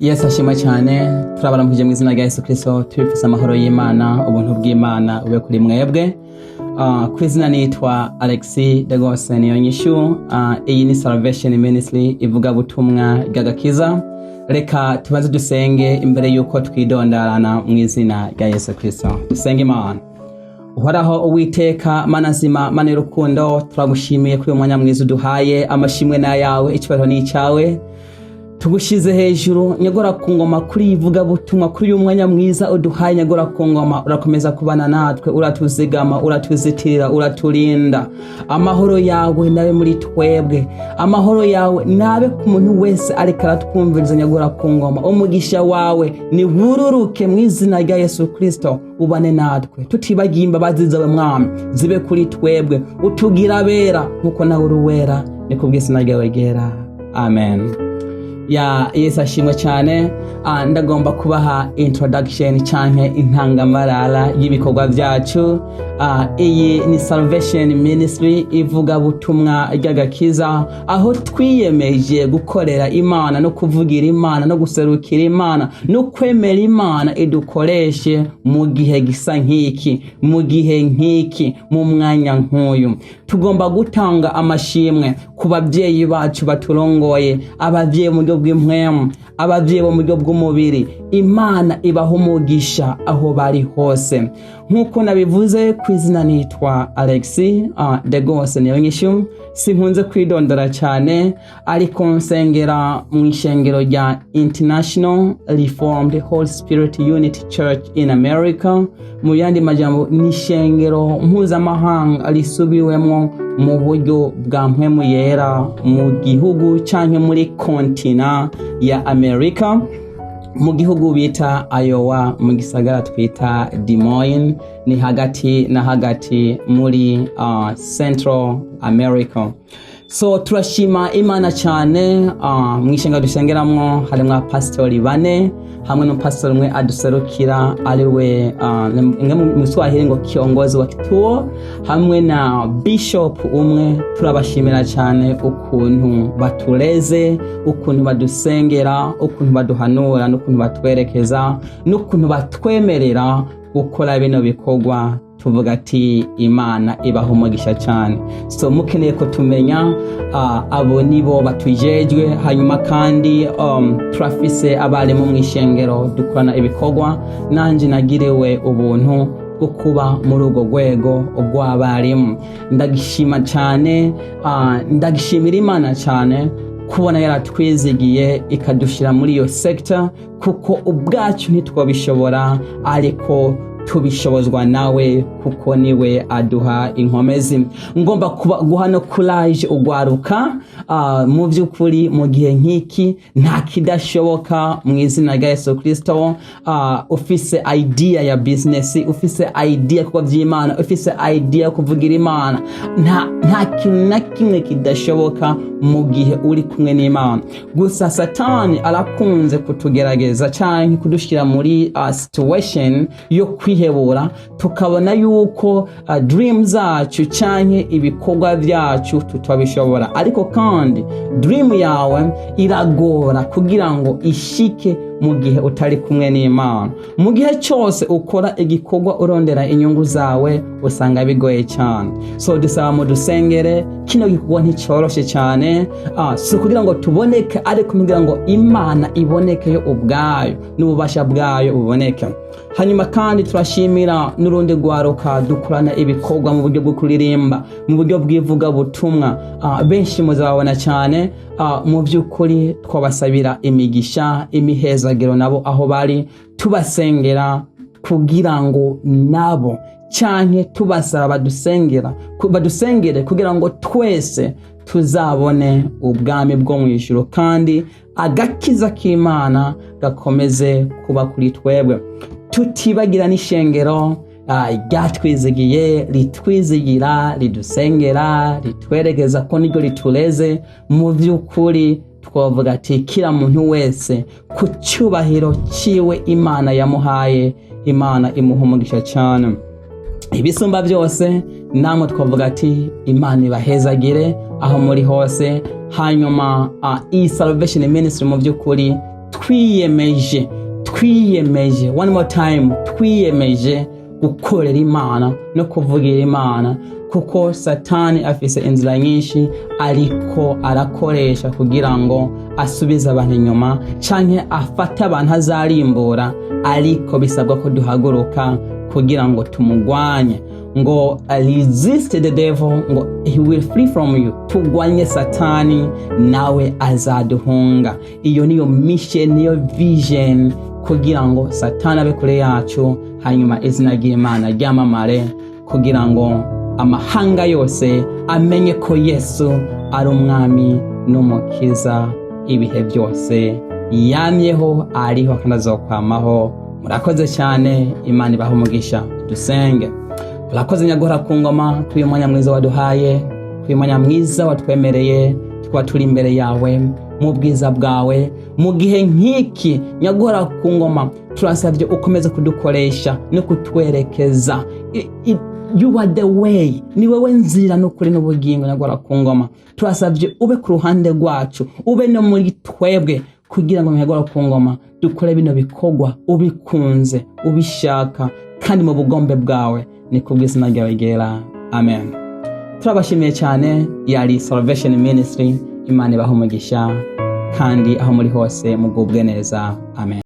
Yesu ashimwe cyane. Turabaramukije mu izina rya Yesu Kristo, tubifise amahoro y'Imana, ubuntu bw'Imana bube kuri mwebwe. Ku izina nitwa Alexis de Gose Niyonyishu. Iyi ni Salvation Ministry, ivuga butumwa ry'agakiza. Reka tubanze dusenge imbere y'uko twidondarana mu izina rya Yesu Kristo. Dusenge Imana. Uhoraho Uwiteka, Mana nzima, Mana y'urukundo, turagushimiye kuri uyu mwanya mwiza uduhaye. Amashimwe n'ayawe, icyubahiro ni icyawe, tugushize hejuru, nyagora ku ngoma, kuri iyi vugabutumwa, kuri uyu mwanya mwiza uduhaye. Nyagora ku ngoma, urakomeza kubana natwe, uratuzigama, uratuzitirira, uraturinda. Amahoro yawe nabe muri twebwe, amahoro yawe nabe ku muntu wese ariko aratwumviriza. Nyagora ku ngoma, umugisha wawe niwururuke mu izina rya Yesu Kristo, ubane natwe, tutibagiye imbabazi zawe, Mwami, zibe kuri twebwe, utugira abera nkuko nawe uri uwera. Ni kubw'izina ryawe ryera, amen. Ya, Yesu ashimwe cyane. Ndagomba kubaha introduction canke intangamarara y'ibikorwa byacu. Iyi ni Salvation Ministry, ivuga butumwa ry'agakiza, aho twiyemeje gukorera Imana no kuvugira Imana no guserukira Imana no kwemera Imana idukoreshe mu gihe gisa nk'iki, mu gihe nk'iki, mu mwanya nk'uyu. Tugomba gutanga amashimwe ku babyeyi bacu baturongoye, ababyeyi mu buryo bw'impwemu, ababyeyi bo mu buryo bw'umubiri. Imana ibaha umugisha aho bari hose. Nk'uko nabivuze, ku izina nitwa Alexi de Gose Niyonyishu. Sinkunze kwidondora cyane, ariko nsengera mu ishengero rya International Reformed Holy Spirit Unity Church in America. Mu yandi majambo, ni ishengero mpuzamahanga risubiwemo mu buryo bwa Mpwemu Yera mu gihugu canke muri kontina ya Amerika, mu gihugu bita Iowa, mu gisagara twita Des Moines, ni hagati na hagati muri Central America. So turashima Imana cyane. Mu ishenga dusengeramwo harimwo abapasitori bane hamwe n'umupasitori umwe aduserukira, ariwe mu Swahili ngo kiongozi wa kituo, hamwe na bishop umwe. Turabashimira cyane ukuntu batureze, ukuntu badusengera, ukuntu baduhanura, n'ukuntu batwerekeza, n'ukuntu batwemerera gukora bino bikorwa. Tuvuga ati Imana ibaha umugisha cyane. So mukeneye ko tumenya, abo nibo batujejwe. Hanyuma kandi turafise abarimu mu ishengero dukorana ibikorwa. Nanje nagiriwe ubuntu bwo kuba muri urwo rwego rw'abarimu. Ndagishima cyane, ndagishimira Imana cyane kubona yaratwizigiye ikadushyira muri iyo sector, kuko ubwacu ntitwabishobora, ariko tubishobozwa nawe, kuko niwe aduha inkomezi. Ngomba kuba guha no courage ugwaruka. Mu by'ukuri, mu gihe nk'iki nta kidashoboka mu izina rya Yesu Kristo. Ufise idea ya business, ufise idea kuko by'Imana, ufise idea yo kuvugira Imana, nta kintu na kimwe kidashoboka mu gihe uri kumwe n'Imana. Gusa Satani arakunze kutugerageza cyangwa kudushyira muri situation yo kwihebura, tukabona yuko dream zacu cyangwa ibikorwa byacu tutabishobora. Ariko kandi dream yawe iragora kugira ngo ishike mu gihe utari kumwe n'Imana. Mu gihe cyose ukora igikorwa urondera inyungu zawe, usanga bigoye cyane. So dusaba mu dusengere. Kino gikorwa nticyoroshe cyane. Si ukugira ngo tuboneke, ariko kugira ngo Imana iboneke yo ubwayo n'ububasha bwayo buboneke. Hanyuma kandi turashimira n'urundi rwaruka dukorana ibikorwa mu buryo bwo kuririmba, mu buryo bw'ivugabutumwa. Benshi muzababona cyane. Mu by'ukuri twabasabira imigisha, imihezagiro nabo aho bari, tubasengera kugira ngo nabo, canke tubasaba badusengera, badusengere kugira ngo twese tuzabone ubwami bwo mu ijuru, kandi agakiza k'Imana gakomeze kuba kuri twebwe. Tutibagira n'ishengero ryatwizigiye, ritwizigira, ridusengera, ritwerekeza ko niryo ritureze. Mu by'ukuri twavuga ati kila muntu wese ku cyubahiro ciwe Imana yamuhaye, Imana imuha umugisha cyane. Ibisumba byose, namwe twavuga ati Imana ibahezagire aho muri hose. Hanyuma iyi Salvation Ministry mu by'ukuri Twiyemeje, twiyemeje, one more time, twiyemeje gukorera Imana no kuvugira Imana, kuko Satani afise inzira nyinshi ariko arakoresha kugira ngo asubize abantu inyuma canke afate abantu azarimbura. Ariko bisabwa ko duhaguruka kugira ngo tumugwanye, ngo "Resist the devil", ngo "he will flee from you". Tugwanye Satani, nawe azaduhunga. Iyo niyo mission, niyo vision, kugira ngo Satani abe kure yacu, hanyuma izina ry'Imana ryamamare, kugira ngo amahanga yose amenye ko Yesu ari Umwami n'Umukiza ibihe byose, yamyeho, ariho kandi azokwamaho. Murakoze cyane, Imana ibahe umugisha. Dusenge. Urakoze, Nyaguhora ku ngoma, kuri uyu mwanya mwiza waduhaye, kuri uyu mwanya mwiza watwemereye tukaba turi imbere yawe mu bwiza bwawe mu gihe nk'iki. Nyaguhora ku ngoma, turasabye ukomeze kudukoresha no kutwerekeza. You are the way, ni wowe nzira n'ukuri n'ubugingo. Nyaguhora ku ngoma, turasabye ube ku ruhande rwacu, ube no muri twebwe, kugira ngo, Nyaguhora ku ngoma, dukore bino bikorwa ubikunze, ubishaka kandi mu bugombe bwawe. Ni kubw'izina ryawe ryera, amen. Turabashimiye cyane. Yari Salvation Ministry. Imana ibahe umugisha, kandi aho muri hose mugubwe neza. Amen.